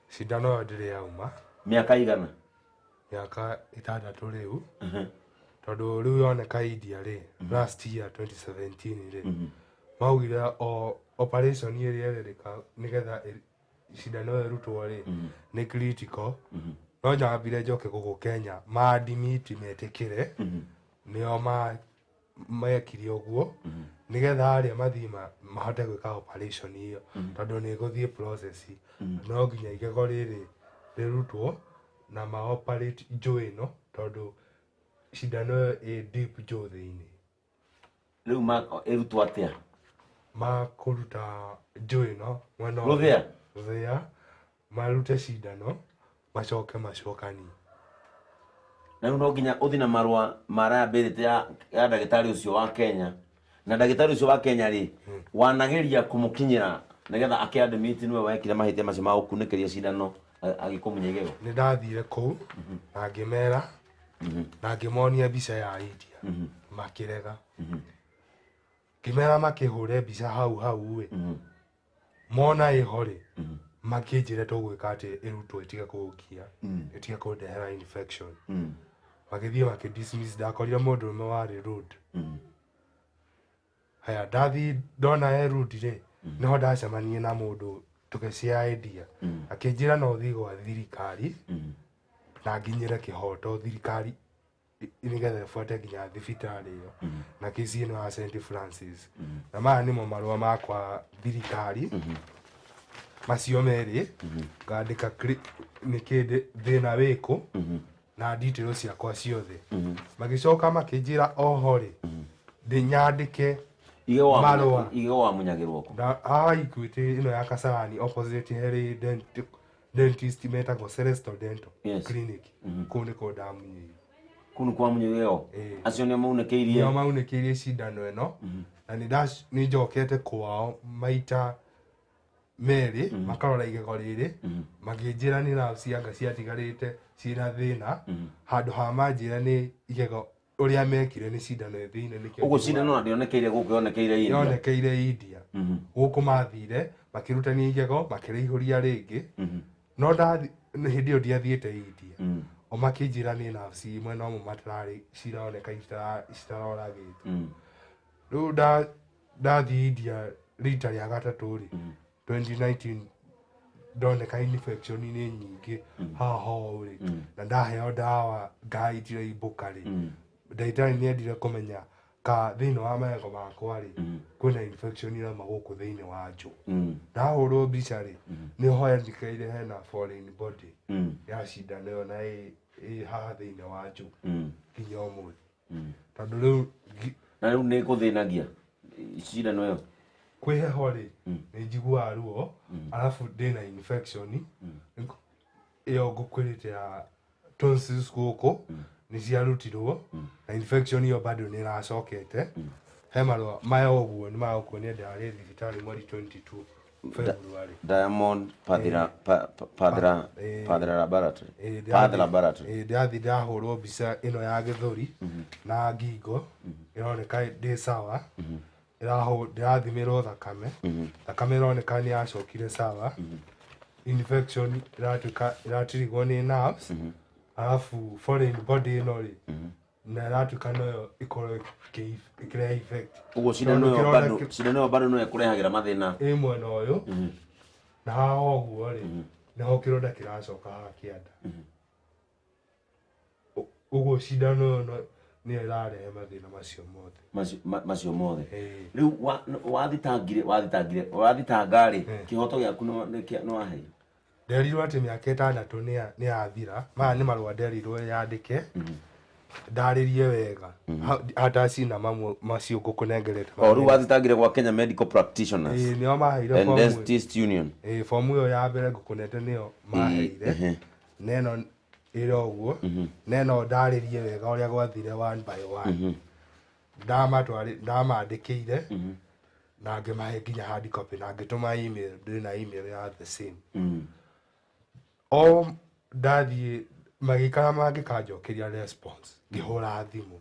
Cindano ĩyo ndĩrĩ yauma. Mĩaka igana? Mĩaka 6 rĩu. Tondũ rĩu yoneka India rĩ, last year 2017 rĩ, maugire o operation ĩrĩa ĩrerĩka nĩgetha cindano ĩyo ĩrutwo rĩ, nĩ critical. No nyambire njoke gũkũ Kenya maadimiti metĩkĩre, nĩo mekire ũguo nĩgetha arĩa mathiĩ mahote gwĩka operation ĩyo, tondũ nĩ ĩgũthiĩ process. No nginya igego rĩrĩ rĩrutwo na ma operate njũ ĩno, tondũ cindano ĩyo ĩ deep njũ thĩinĩ. Rĩu ĩrutwo atĩa? Makũruta njũ ĩno mwena rũthĩa, rũthĩa, marute cindano macoke macokanie. Na rĩu no nginya ũthiĩ na marũa ma liability ya ndagĩtarĩ ũcio wa Kenya. Na ndagĩtarĩ ũcio wa Kenya rĩ, wanageria kũmũkinyĩra nĩgetha akĩadmit nĩwe wekire mahĩtia macio ma gũkunĩkĩria cindano agĩkũmunya igego? Nĩ ndathire kũu na ngĩmera na ngĩmonia mbica ya India, makĩrega. Ngĩmera makĩhũre mbica hau hau ĩ, mona ĩho rĩ, makĩnjĩra tũgwĩka atĩ ĩrutwo ĩtige kũngia, ĩtige kũndehera infection. Magĩthiĩ makĩ dismiss. Ndakorire mũndũrũme warĩ rude. Haya, ndathiĩ ndona e rude rĩ, nĩho ndacemanirie na mũndũ tũgĩcia India, akĩnjĩra no ũthiĩ gwa thirikari na nginyĩre kĩhoto thirikari nĩgetha ĩbuate nginya thibitarĩ ĩyo, na kesi ĩno ya St Francis. Na maya nĩmo marũa makwa thirikari macio merĩ, ngandĩka nĩkĩ thĩna wĩkũ na details ciakwa ciothe. Magĩcoka makĩnjĩra oho rĩ, ndĩnyandĩke marũa. Igego wamunyagĩrwo kũ? Haha Equity ĩno ya Kasarani opposite harĩ dentist metagwo Celestial Dental Clinic. Kũu nĩkuo ndamunyĩire. Kũu nĩkuo wamunyĩire igego? Acio nĩo maunĩkĩirie? Nĩo maunĩkĩirie cindano ĩno, na nĩ njokete kwao maita merĩ, makarora igego rĩrĩ, makĩnjĩra nĩ nerves anga ciatigarĩte ciĩna thĩna, handũ ha manjĩra nĩ igego ũrĩa mekire nĩ cindano ĩ thĩinĩ. Nĩkĩo Ũguo cindano ndĩonekeire gũkũ, yonekeire India? Yonekeire India. Gũkũ mathire makĩrutania igego makĩrĩihũria rĩngĩ, no hĩndĩ ĩyo ndiathiĩte India. O makĩnjĩra nĩ nerves mwena ũmwe matararĩ cironeka citaroragĩte. Rĩu ndathiĩ India rita rĩa gatatũ rĩ, 2019, ndoneka infection nĩ nyingĩ haha ũũ rĩ, na ndaheo ndawa ngaitire imbũka rĩ, ndagĩtarĩ nĩendire kũmenya ka thĩinĩ wa magego makwa rĩ, kwĩna infection irauma gũkũ thĩinĩ wa njũ. Ndahũrwo mbica rĩ, nĩho yandĩkĩire hena foreign body ya cindano ĩyo na ĩ haha thĩinĩ wa njũ nginya ũmũthĩ. Tondũ rĩu Na rĩu nĩ ĩkũthĩnagia cindano ĩyo? Kwĩ heho rĩ, nĩ njiguaga ruo, arabu ndĩna infection ĩyo ngũkwĩrĩte ya tonsils gũkũ nĩ ciarutirwo, na infection ĩyo bado nĩ ĩracokete. He marũa maya ũguo nĩ magũkuonia ndarĩ thibitarĩ mweri 22 February. Diamond Pathra Laboratory. Path Laboratory. Ndathiĩ ndahũrwo mbica ĩno ya gĩthũri na ngingo, ĩroneka ndĩ sawa. Ndĩrathimĩrwo thakame, thakame ĩroneka nĩ yacokire sawa. Infection ĩratuĩka ĩratirigwo nĩ nerves, arabu foreign body ĩno rĩ, na ĩratuĩka noyo ĩkorwo ĩkĩrehe effect. Ũguo cindano ĩyo bado, cindano ĩyo bado no ĩkũrehagĩra mathĩna. Ĩ mwena ũyũ na haha ũguo rĩ, nĩho kĩronda kĩracoka haha kĩanda. Ũguo cindano ĩyo nĩyo ĩrarehe mathĩna macio mothe. Macio mothe. Rĩu wathitangire wathitangire wathitanga rĩ, kĩhoto gĩaku nĩ waheirwo? Nderirwo atĩ mĩaka 6 nĩ yathira. Maya nĩ marũa nderirwo yandĩke, ndarĩrie wega atacina mamwe macio ngũkũnengerete. O rĩu wathitangire gwa Kenya Medical Practitioners Ĩĩ, nĩo maheire and fomu. Dentist Union. Ĩĩ, fomu ĩyo ya mbere ngũkũnete nĩyo maheire. Na ĩno ĩrĩ ũguo, na ĩno ndarĩrie wega ũrĩa gwathire one by one. Ndamandĩkĩire na ngĩmahe nginya hard copy na ngĩtũma email, ndĩ na email ya the same. O ndathiĩ magĩikara mangĩkanjokeria response, ngĩhũra thimũ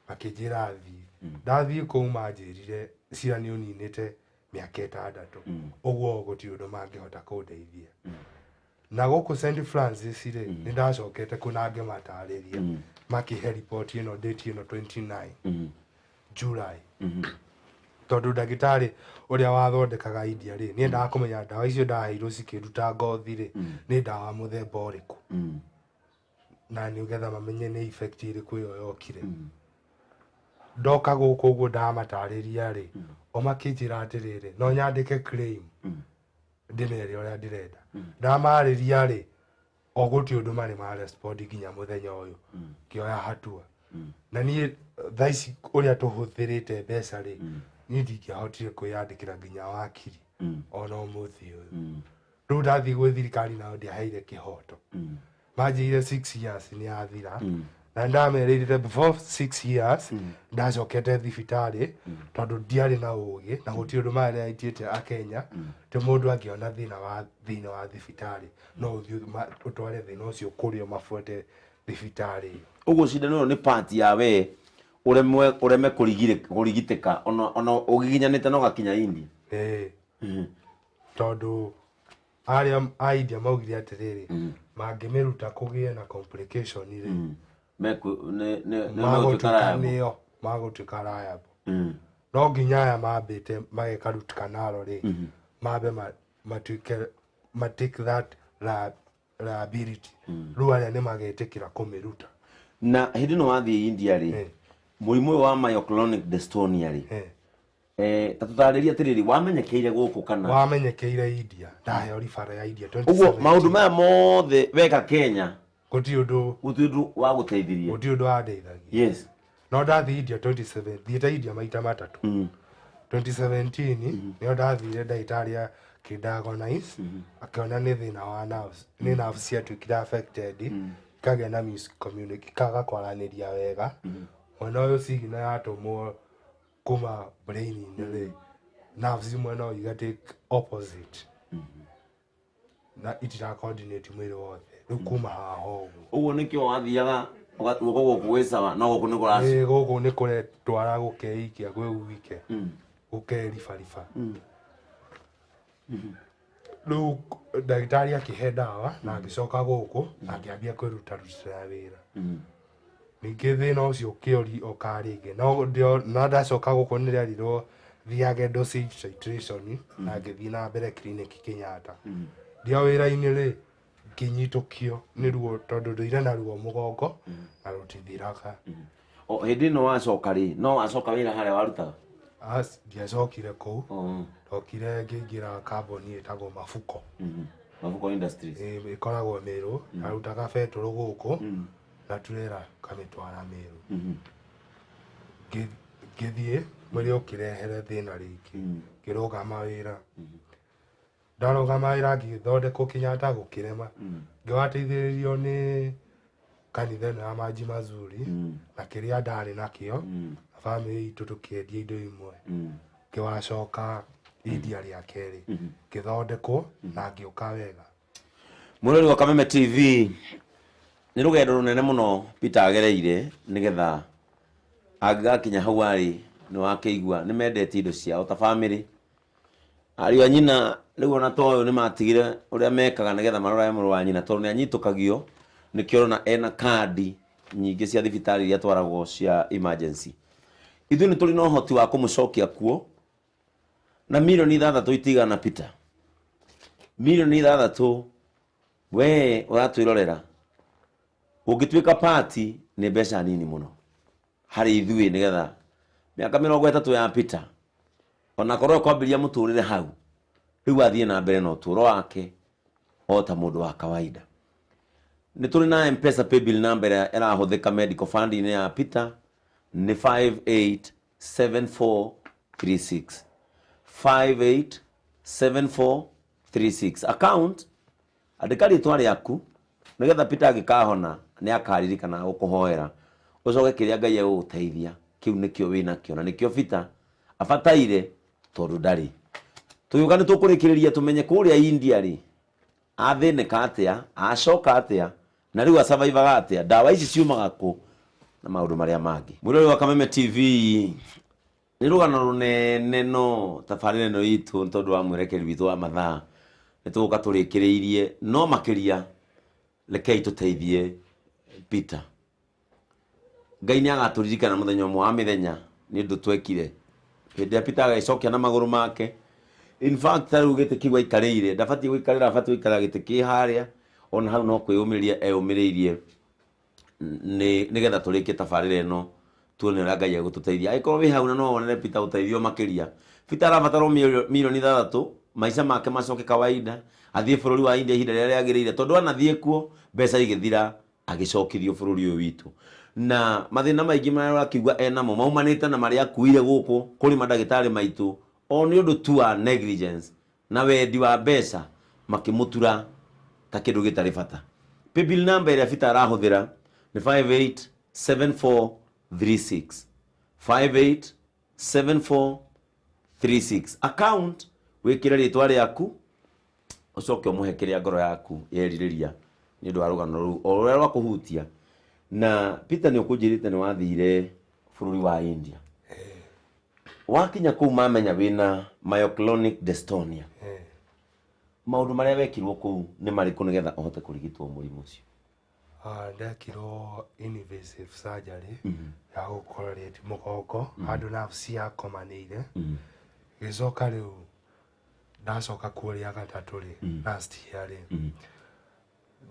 makĩnjĩra thiĩ. Ndathiĩ kũu manjĩrire cira nĩ ũninĩte mĩaka 6, ũguo gũtirĩ ũndũ mangĩhota kũndeithia. Na gũkũ St Francis rĩ, nĩ ndacokete kũ na ngĩmatarĩria, makĩhe riboti ĩno, date ĩno 29 July, tondũ ndagĩtarĩ ũrĩa wathondekaga India rĩ, nĩ endaga kũmenya ndawa icio ndaheirwo cikĩruta ngothi rĩ, nĩ ndawa mũthemba ũrĩkũ, na nĩgetha mamenye nĩ effect ĩrĩkũ ĩyo yokire. Ndoka gũkũ ũguo ndamatarĩria rĩ, o makĩnjĩra atĩrĩrĩ, no nyandĩke claim ndĩmere ũrĩa ndĩrenda. Ndamarĩria rĩ, o gũtirĩ ũndũ marĩ ma respond nginya mũthenya ũyũ. Ngĩoya hatua na niĩ thaa ici ũrĩa tũhũthĩrĩte mbeca rĩ, niĩ ndingĩahotire kwĩyandĩkĩra nginya wakiri ona ũmũthĩ ũyũ. Rĩu ndathiĩ gwĩ thirikari nao ndiaheire kĩhoto, manjĩire 6 years nĩ yathira, na ndamerĩire before 6 years ndacokete thibitarĩ, tondũ ndiarĩ na ũgĩ na gũtirĩ ũndũ mareaitĩte akenya tĩ mũndũ angĩona thĩna wa thĩinĩ wa thibitarĩ no ũthiĩ ũtware thĩna ũcio kũrĩ o mabuate thibitarĩ ĩyo. Ũguo cindano ĩyo nĩ part ya we ũreme kũrigitĩka ona ũgiginyanĩte na ũgakinya India. Ĩĩ, tondũ arĩa a India maugire atĩrĩrĩ, mangĩmĩruta kũgĩe na complication rĩ, nĩ megũtuĩka magũtuĩka liable. Nĩo magũtuĩka liable. No nginya aya mambĩte mageka root canal rĩ, mambe matuĩke ma take that liability. Rĩu arĩa nĩ magetĩkĩra kũmĩruta. Na hĩndĩ ĩno wathiĩ India rĩ, mũrimũ ũyũ wa myoclonic dystonia rĩ, ta tũtarĩrie atĩrĩrĩ, wamenyekeire gũkũ kana? Wamenyekeire India, ndaheo ribara ya India Ũguo 2017. maũndũ maya mothe weka Kenya, gũtirĩ ũndũ, gũtirĩ ũndũ wa gũteithirie. Gũtirĩ ũndũ wandeithagia. No ndathiĩ India 27, thiĩte India maita matatũ. 2017 nĩyo ndathire, ndagĩtarĩ akĩdiagnose, akĩona nĩ thĩna wa nerves, nĩ nerves ciatuĩkire affected, ikagĩa na miscommunication, ikaga kwaranĩria wega. Mwena ũyũ signal yatũmwo kuma brain-inĩ rĩ, nerves mwena ũyũ iga take opposite na itira coordinate mwĩrĩ wothe. Rĩu kuma haha ũguo. Ũguo nĩkĩo wathiaga guoko gũkũ gwĩ sawa no gũkũ nĩ kũraci. Ĩĩ, gũkũ nĩ kũretwara gũkeikia gwĩ gwike, gũkeribariba. Rĩu ndagĩtarĩ akĩhe ndawa na ngĩcoka gũkũ na ngĩambia kwĩrutarutĩra wĩra. Ningĩ thĩna ũcio ũkĩori ũka rĩngĩ, no no ndacoka gũkũ nĩrerirwo thiage dosage titration na ngĩthiĩ na mbere clinic Kenyatta. Ndio wĩra-inĩ rĩ, ngĩnyitũkio nĩ ruo, tondũ ndũire na ruo mũgongo na rũtithiraga. O hĩndĩ ĩno wacoka rĩ, no wacoka wĩra harĩa warutaga? Ndiacokire kũu, ndokire ngĩingĩra kambuni ĩtagwo Mabuko. Mabuko Industries. Ĩĩ, ĩkoragwo Mĩrũ. Arutaga betũrũ gũkũ na turera kamĩtwara Mĩrũ. Ngĩthiĩ mwĩrĩ ũkĩrehere thĩna rĩngĩ, ngĩrũgama wĩra. Ndarũgama wĩra ngĩthondekwo Kenyatta gũkĩrema, ngĩwateithĩrĩrio nĩ kanitha ĩno ya Maji Mazuri na kĩrĩa ndarĩ nakĩo na bamĩrĩ itũ tũkĩendia indo imwe, ngĩwacoka India rĩa kerĩ, ngĩthondekwo na ngĩũka wega. Mwĩrori wa Kameme TV, nĩ rũgendo rũnene mũno Peter agereire nĩgetha angĩgakinya hau arĩ. Nĩ wakĩigua nĩ mendete indo ciao ta bamĩrĩ, ariũ a nyina rĩu ona to ũyũ nĩ matigire ũrĩa mekaga nĩgetha marorage mũrũ wa nyina, tondũ nĩ anyitũkagio. Nĩkĩo ũrona ena kandi nyingĩ cia thibitarĩ iria atwaragwo cia emergency. Ithuĩ nĩ tũrĩ na ũhoti wa kũmũcokia kuo na 6 mirioni itigana. Peter, 6 mirioni we ũratwĩrorera, ũngĩtuĩka pati Nĩ mbeca nini mũno harĩ ithuĩ nĩgetha mĩaka 30 ya Peter ona korwo kwambĩrĩria mũtũrĩre hau rĩu athiĩ na mbere na ũtũũro wake o ta mũndũ wa kawaida. Nĩ tũrĩ na M-Pesa paybill number ĩrĩa ĩrahũthĩka medical fund-inĩ ya Peter nĩ 587436 587436. Account andĩka rĩtwa rĩaku nĩgetha Peter angĩkahona nĩ akaririkana gũkũhoera ũcoke kĩrĩa Ngai egũgũteithia kĩu nĩkĩo wĩnakĩo na nĩkĩo Peter abataire tondũ ndarĩ. Tũgĩũka nĩ tũkũrĩkĩrĩria tũmenye kũrĩa India rĩ athĩnĩka atĩa, acoka atĩa, na rĩu asurvivaga atĩa, ndawa ici ciumaga kũ na maũndũ marĩa mangĩ. Mwĩrori wa Kameme TV nĩ rũgano rũnene no tabarĩra ĩno itũ nĩ tondũ wa mwerekeri witũ wa mathaa nĩ tũgũka tũrĩkĩrĩirie, no makĩria rekei tũteithie Peter. Ngai nĩ agatũririkana mũthenya ũmwe wa mĩthenya nĩ ũndũ twekire hĩndĩ ĩrĩa Peter agĩcokia na magũrũ make. In fact ta rĩu gĩtĩ kĩu aikarĩire ndabatiĩ gũikarĩra, abatiĩ gũikarĩra gĩtĩ kĩ harĩa, ona hau no kwĩyũmĩrĩria eyũmĩrĩirie nĩgetha tũrĩkie tabarĩra ĩno tuone ũrĩa Ngai egũtũteithia. Angĩkorwo wĩ hau na no wonere Peter ũteithio makĩria, Peter arabatarwo milioni 6 maica make macoke kawaida, athiĩ bũrũri wa India ihinda rĩrĩa rĩagĩrĩire tondũ anathiĩ kuo mbeca igĩthira agĩcokithio bũrũri ũyũ witũ. Na mathĩna maingĩ marĩa ũrakiuga enamo maumanĩte na marĩa akuire gũkũ kũrĩ mandagĩtarĩ maitũ o nĩ ũndũ tu wa negligence na wendi wa mbeca makĩmũtura ta kĩndũ gĩtarĩ bata. Paybill number ĩrĩa Peter arahũthĩra nĩ 587436 587436. Account wĩkĩre rĩtwa rĩaku ũcoke ũmũhe kĩrĩa ngoro yaku yerirĩria nĩ ũndũ wa rũgano rũu o rũrĩa rwakũhutia. Na Peter nĩ ũkũnjĩrĩte nĩ wathire bũrũri wa India. Wakinya kũu mamenya wĩna myoclonic dystonia. Maũndũ marĩa wekirwo kũu nĩ marĩkũ nĩgetha ũhote kũrigitwo mũrimũ ũcio? Ndekirwo invasive surgery ya gũcorrelate mũgongo handũ nerves ciakomanĩire. Gĩcoka rĩu ndacoka kuo rĩa gatatũ rĩ last year rĩ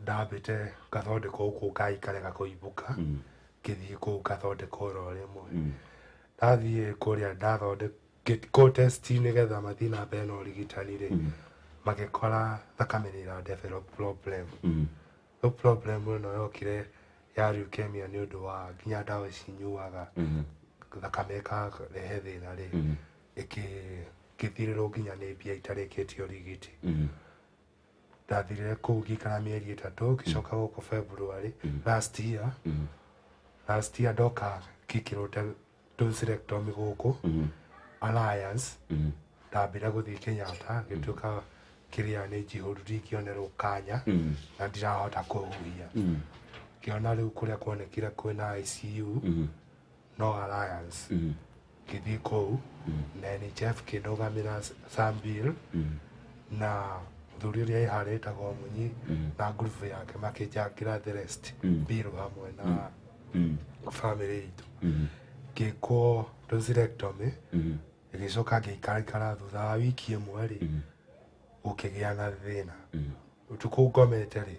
ndambĩte ngathondekwo gũkũ ngaikarega kũimbũka ngĩthiĩ kũu ngathondekwo oro rĩmwe. Ndathiĩ kũrĩa ndathondekwo test nĩgetha mathiĩ na mbere na ũrigitani rĩ magĩkora thakame nĩ ĩra develop problem. Rĩu problem ĩno yokire ya leukemia nĩ ũndũ wa nginya ndawa ici nyuaga thakame ĩkarehe thĩna rĩ ĩkĩthirĩrwo nginya nĩ mbia itarĩkĩtie ũrigiti. Ndathirire kũu ngĩikara mĩeri 3 ngĩcoka gũkũ February last year. Last year ndoka ngĩkĩrwo tonsillectomy gũkũ Alliance. Ndambire gũthiĩ Kenyatta ngĩtuĩka kĩrĩa nĩ njihũru ndingĩonerwo kanya na ndirahota kũhuhia. Ngĩona rĩu kũrĩa kuonekire kwĩna ICU no Alliance. Ngĩthiĩ kũu na NHF kĩndũgamĩra Sambil na mũthuri ũrĩa ĩharĩa ĩtagwo Munyi na ngurubu yake makĩnjangĩra the rest bill hamwe na family itũ. Ngĩkwo tonsillectomy ĩgĩcoka ngĩikaraikara thutha wa wiki ĩmwe rĩ gũkĩgĩa na thĩna. Ũtukũ ngomete rĩ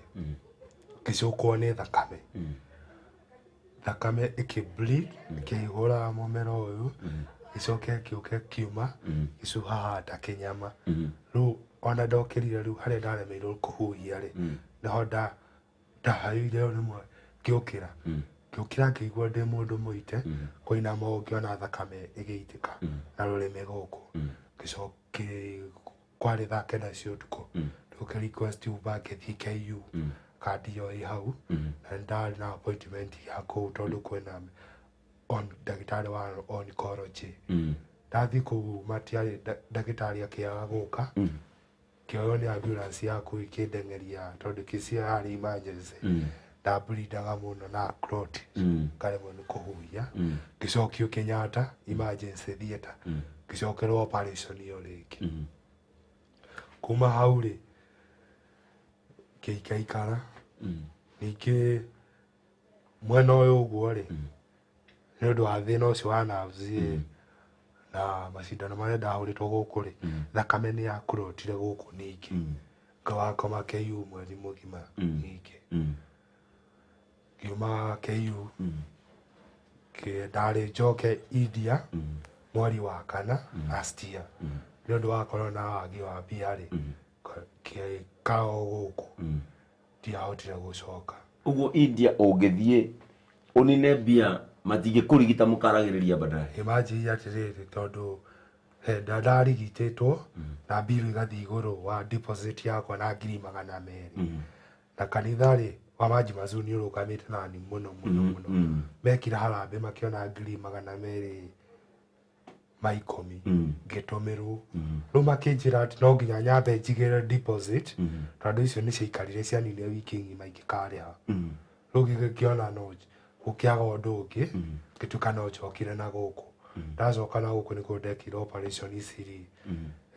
ngĩcokwo nĩ thakame. Thakame ĩkĩ bleed ĩkĩihũra mũmero ũyũ ĩcoke ĩgĩũka ĩkiuma ĩcuhaha ta kĩnyama. Rĩu ona ndokĩrire rĩu harĩa ndaremeirwo kũhuhia rĩ nĩho ndahayũire rĩmwe ngĩũkĩra. Ngĩũkĩra ngĩigua ndĩ mũndũ mũite kũinama ũũ ngĩona thakame ĩgĩitĩka na rũrĩmĩ gũkũ. Ngĩcoka kwarĩ thaa 9 cia ũtukũ ngĩũka request Uber ngĩthiĩ KU kandi ĩyo ĩ hau na ndarĩ na appointment ya kũu tondũ kwĩna ndagĩtarĩ wa oncology. Ndathiĩ kũu matiarĩ ndagĩtarĩ akĩaga gũka ngĩoywo nĩ ambulance ya kũu ĩkĩndeng'eria tondũ kesi ĩyo yarĩ emergency. Ndableedaga mũno na clot ngaremwo nĩ kũhuhia. Ngĩcokio Kenyatta emergency theatre ngĩcokerwo operation ĩyo rĩngĩ. Kuma hau rĩ ngĩikaikara ningĩ mwena ũyũ ũguo rĩ nĩ ũndũ wa thĩna ũcio wa nerves rĩ na macindano marĩa ndahũrĩtwo gũkũ rĩ thakame nĩ yakurotire gũkũ ningĩ ngawakoma KU mweri mũgima ningĩ. Ngiuma KU ndarĩ njoke India mweri wa kana last year nĩ ũndũ wa corona wagi wa mbia rĩ ngĩikara o gũkũ ndiahotire gũcoka. Ũguo India ũngĩthiĩ ũnine mbia matingĩkũrigita mũkaragĩrĩria baadaye. Ĩmanjĩrire atĩrĩrĩ tondũ he ndarigitĩtwo na mbiru igathiĩ igũrũ wa deposit yakwa na 200,000 na kanitha rĩ wa Maji Mazuri nĩ ũrũgamĩte nani mũno mũno mũno mekire harambĩ makĩona 210,000 ngĩtũmĩrwo rĩu makĩnjĩra atĩ no nginya nyambe njigĩre deposit tondũ icio nĩ ciaikarire cianinire wiki ng'ima ingĩkarĩha rĩu ngĩkĩona no gũkĩaga ũndũ ũngĩ ngĩtuĩka no njokire na gũkũ ndacoka na gũkũ nĩkuo ndekire operation ici rĩ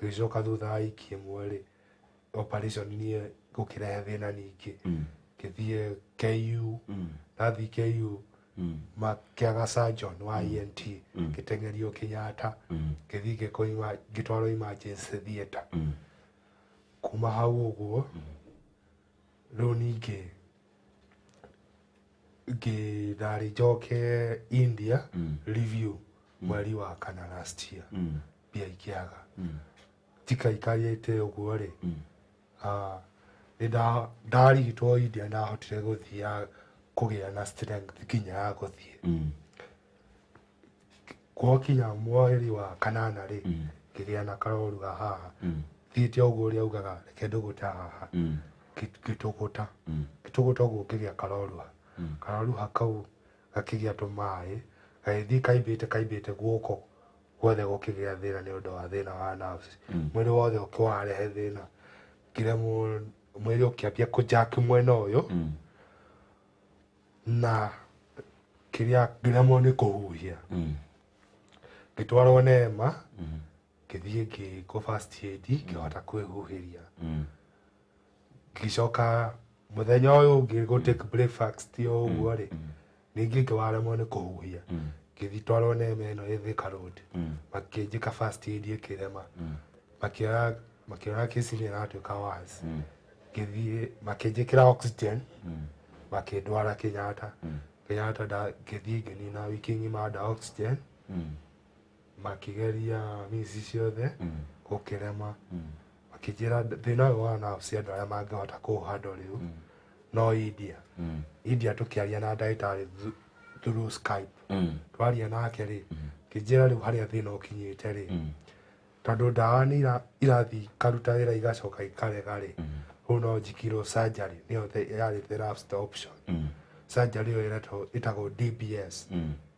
gĩcoka thutha wa wiki ĩmwe rĩ operation niĩ gũkĩrehe thĩna ningĩ ngĩthiĩ KU ndathiĩ KU makĩaga surgeon wa ENT ngĩteng'erio Kenyatta ngĩthiĩ ngĩkwo ngĩtwarwo emergency theatre kuma hau ũguo rĩu ningĩ ndarĩ njoke India review mweri wa kana last year mbia ikĩaga tikaikarĩte ũguo rĩ nĩ ndarigitwo India ndahotire gũthiĩ kũgĩa na strength nginya ya gũthiĩ gwakinya mweri wa kanana rĩ ngĩgĩa na karoruga haha thiĩte ũguo ũrĩa augaga reke ndũgũte haha ngĩtũgũta ngĩtũgũta ũguo ngĩgĩa karoruha karoruha kau gakĩgĩa tũmaĩ gagĩthiĩ kaimbĩte kaimbĩte guoko guothe gũkĩgĩa thĩna nĩ ũndũ wa thĩna wa nerves mwĩrĩ wothe ũkĩwarehe thĩna ngĩremwo mwĩrĩ ũkĩambia kũjaki mwena ũyũ na kĩrĩa ngĩremwo nĩ kũhuhia ngĩtwarwo Neema ngĩthiĩ ngĩkwo first aid ngĩhota kwĩhuhĩria ngĩcoka mũthenya ũyũ ũngĩ gũ take breakfast o ũguo rĩ ningĩ ngĩwaremwo nĩ kũhuhia ngĩthiĩ twarwo Neema ĩno ĩ Thika Road makĩnjĩka first aid ĩkĩrema makĩona kesi nĩ ĩratuĩka worse ngĩthiĩ makĩnjĩkĩra oxygen makĩndwara Kenyatta Kenyatta ngĩthiĩ ngĩnina wiki ng'ima under oxygen makĩgeria means ciothe gũkĩrema makĩnjĩra thĩna ũyũ wa nerves andũ arĩa mangĩhota kũũhandle rĩu no India India tũkĩaria na ndagĩtarĩ through Skype twaria nake rĩ kĩnjĩra rĩu harĩa thĩna ũkinyĩte rĩ tondũ ndawa nĩ irathiĩ ikaruta wĩra igacoka ikarega rĩ rĩu no njikirwo surgery nĩyo yarĩ the last option surgery ĩyo ĩtagwo DBS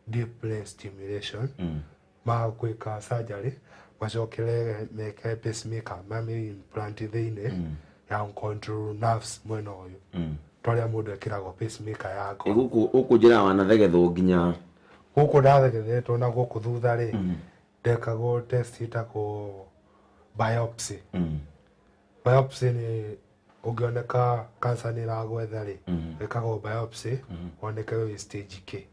deep brain stimulation magwĩka surgery macokere meke pacemaker mame implant thĩinĩ ya control nerves mwena ũyũ twarĩa mũndũ ekĩragwo pacemaker ya ngoro gũkũ ũkũnjĩra wanathegethwo nginya gũkũ ndathegethetwo na gũkũ thutha rĩ ndekagwo test ĩtagwo biopsy biopsy nĩ ũngĩoneka cancer nĩ ĩragwetha rĩ ĩkagwo biopsy woneke wĩ stage K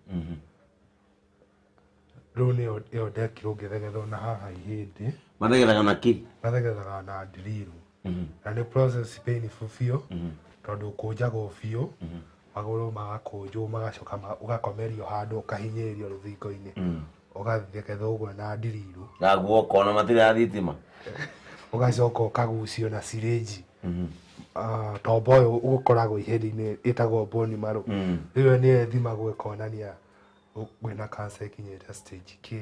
rĩu nĩyo ĩyo ndekirwo ngĩthegethwo na haha ihĩndĩ mathegethaga na kĩ mathegethaga na drill na nĩ process painful biũ tondũ ũkũnjagwo biũ magũrũ magakũnjwo magacoka ũgakomerio handũ ũkahinyĩrĩrio rũthingo-inĩ ũgathegethwo ũguo na ndiriru na guoko na matirĩ ya thitima ũgacoka ũkagucio na syringe tombo ũyũ ũkoragwo ihĩndĩ-inĩ ĩtagwo bone marrow rĩu nĩyo ĩthimagwo ĩkonania wĩna cancer ĩkinyĩte stage K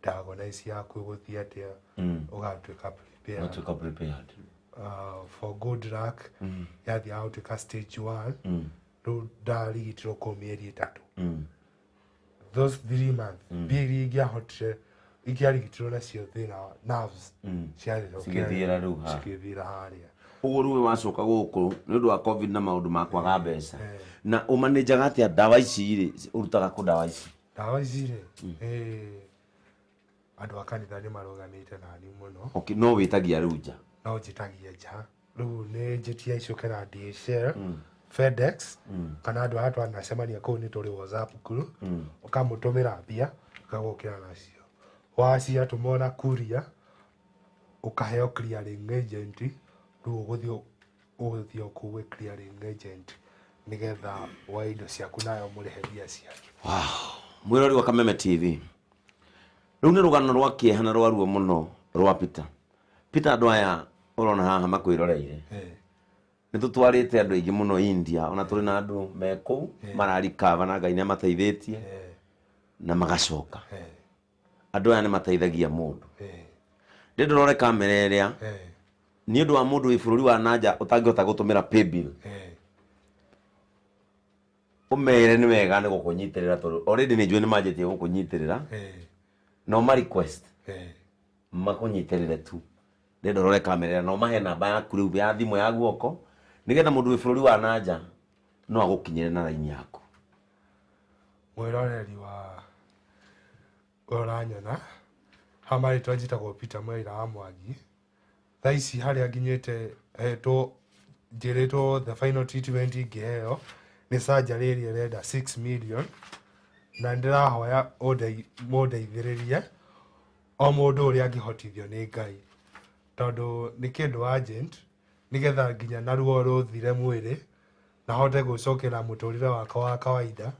diagnosis yaku ĩgũthiĩ atĩa ũgatuĩka prepared ũgatuĩka prepared for good luck yathiaga gũtuĩka stage 1 rĩu ndarigitirwo kũu mĩeri ĩtatũ those 3 months mbia iria ingĩahotire ingĩarigitirwo nacio thĩna nerves cigĩthiĩra rĩu haha cigĩthiĩra harĩa ũguo rĩu wacoka gũkũ nĩ ũndũ wa covid na maũndũ ma kwaga mbeca na ũmanĩnjaga atĩa ndawa ici rĩ ũrutaga kũ ndawa ici ndawa ici rĩ andũ a kanitha nĩ marũgamĩte nani mũno okay no wĩtagia rĩu nja no njĩtagia nja rĩu nĩ njĩtia icoke na DHL FedEx kana andũ arĩa twanacemania kũu nĩ tũrĩ WhatsApp group ũkamũtũmĩra mbia ũkagũkĩra nacio waciatũma na courier ũkaheo clearing agent rĩu ũgũthiĩ ũkue clearing agent Nĩgetha woe indo ciaku nayo mũrĩhe mbia ciake. Wow. Mwĩrori wa Kameme TV, rĩu nĩ rũgano rwa kĩeha na rwa ruo mũno rwa Peter. Peter, andũ aya ũrona haha makwĩroreire, nĩ tũtwarĩte andũ aingĩ mũno India, ona tũrĩ na andũ me kũu mararikava na Ngai nĩ amateithĩtie na magacoka. Andũ aya nĩ mateithagia mũndũ. Ndĩ ndũrore kamera ĩrĩa nĩ ũndũ wa mũndũ wĩ bũrũri wa nanja ũtangĩhota gũtũmĩra paybill, ũmere nĩ wega nĩ gũkũnyitĩrĩra, tondũ already nĩ njũĩ nĩ manjĩtie gũkũnyitĩrĩra, no ma request makũnyitĩrĩre tu. Ndĩrenda ũrore kamera ĩrĩa no mahe namba yaku rĩu ya thimũ ya guoko, nĩgetha mũndũ wĩ bũrũri wa nanja no agũkinyĩre na raini yaku. Mwĩroreri wa ũranyona haha, marĩtwa njĩtagwo Peter Mwaira wa Mwangi. Thaa ici harĩa nginyĩte, hetwo njĩrĩtwo the final treatment ingĩheo nĩ surgery ĩrĩa ĩrenda 6 million, na ndĩrahoya mũndeithĩrĩrie o mũndũ ũrĩa angĩhotithio nĩ Ngai, tondũ nĩ kĩndũ urgent, nĩgetha nginya na ruo rũthire mwĩrĩ na hote gũcokera mũtũrĩre wakwa wa kawaida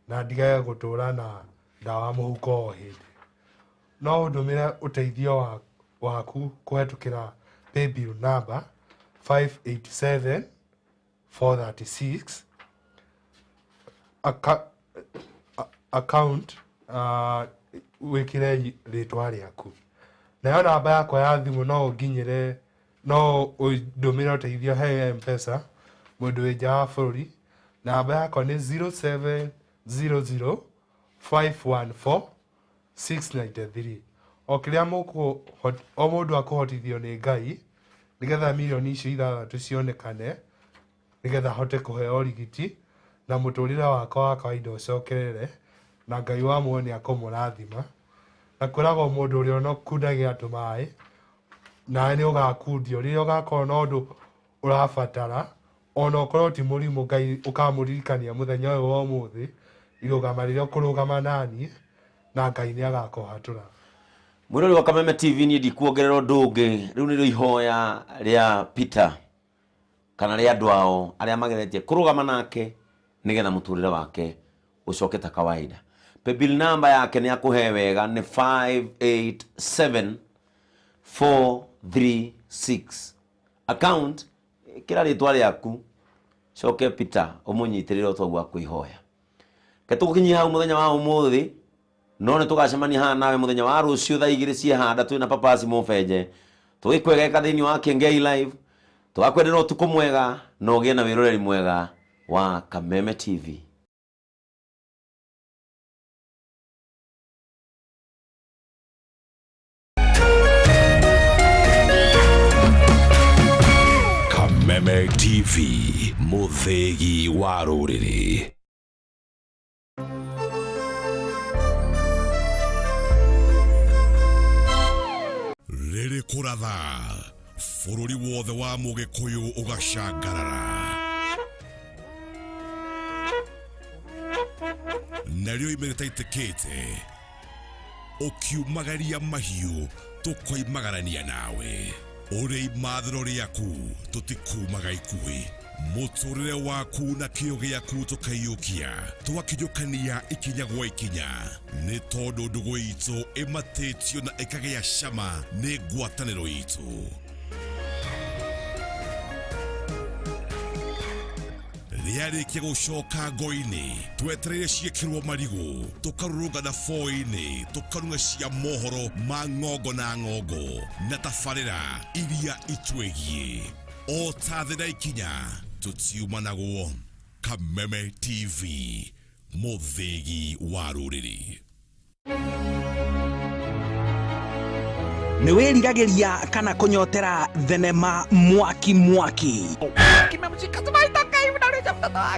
na ndigage gũtũra na ndawa mũhuko o hĩndĩ. No ũndũmĩre ũteithio waku kũhetũkĩra paybill number 587 436, account wĩkĩre rĩtwa rĩaku. Nayo namba yakwa ya thimũ no ũnginyĩre, no ũndũmĩre ũteithio he M-Pesa mũndũ wĩ nja wa bũrũri. Namba yakwa nĩ 0700 514 693. O kĩrĩa o mũndũ akũhotithio nĩ Ngai, nĩgetha mirioni icio 6 cionekane, nĩgetha hote kũheo ũrigiti na mũtũrĩre wakwa wa kawaida ũcokerere, na Ngai wa muoyo nĩ akũmũrathima. Na kwĩragwo mũndũ ũrĩa ũnakundagia andũ maĩ, nawe nĩ ũgakundio rĩrĩa ũgakorwo na ũndũ ũrabatara, ona ũkorwo ti mũrimũ, Ngai ũkamũririkania mũthenya ũyũ wa ũmũthĩ, irũgama rĩrĩa ũkũrũgama naniĩ, na Ngai nĩ agakũhatũra. Mwĩrori wa Kameme TV, niĩ ndikuongerera ũndũ ũngĩ. Rĩu nĩrĩo ihoya rĩa Peter kana rĩa andũ ao arĩa mageretie kũrũgama nake nĩgetha mũtũrĩre wake ũcoke ta kawaida. Paybill number yake nĩ akũhe wega, nĩ 587 436. Account kĩra rĩtwa rĩaku, coke Peter ũmũnyitĩrĩre o toguo akũihoya. Ke tũgũkinyia hau mũthenya wa ũmũthĩ, no nĩ tũgacemania haha nawe mũthenya wa rũciũ thaa 2 ciehanda twĩna Papasi Mũbenje, tũgĩkwegeka thĩinĩ wa Kĩengei Live. Tũgakwendera ũtukũ mwega na ũgĩe na wĩroreri mwega wa Kameme TV. Kameme TV, mũthĩgi wa rũrĩrĩ. Rĩrĩ kũratha bũrũri wothe wa mũgĩkũyũ ũgacangarara, narĩo ime rĩtaitĩkĩte ũkiumagaria mahiũ tũkoimagarania nawe. Ũrĩ imathĩro rĩaku tũtikumaga ikuhĩ, mũtũrĩre waku na kĩo gĩaku tũkaiyũkia, tũgakinyũkania ikinya gwa ikinya, nĩ tondũ ndũgũ itũ ĩmatĩtio na ĩkagĩa cama nĩ ngwatanĩro itũ. Rĩarĩkia gũcoka ngo-inĩ, twetereire ciĩkĩrwo marigũ, tũkarũrũngana boi-inĩ, tũkarunga cia mohoro ma ng'ongo na ng'ongo na tabarĩra iria itwĩgiĩ. O ta thĩ na ikinya tũtiumanagwo. Kameme TV, mũthĩgi wa rũrĩrĩ. Nĩ wĩriragĩria kana kũnyotera thenema mwaki mwaki?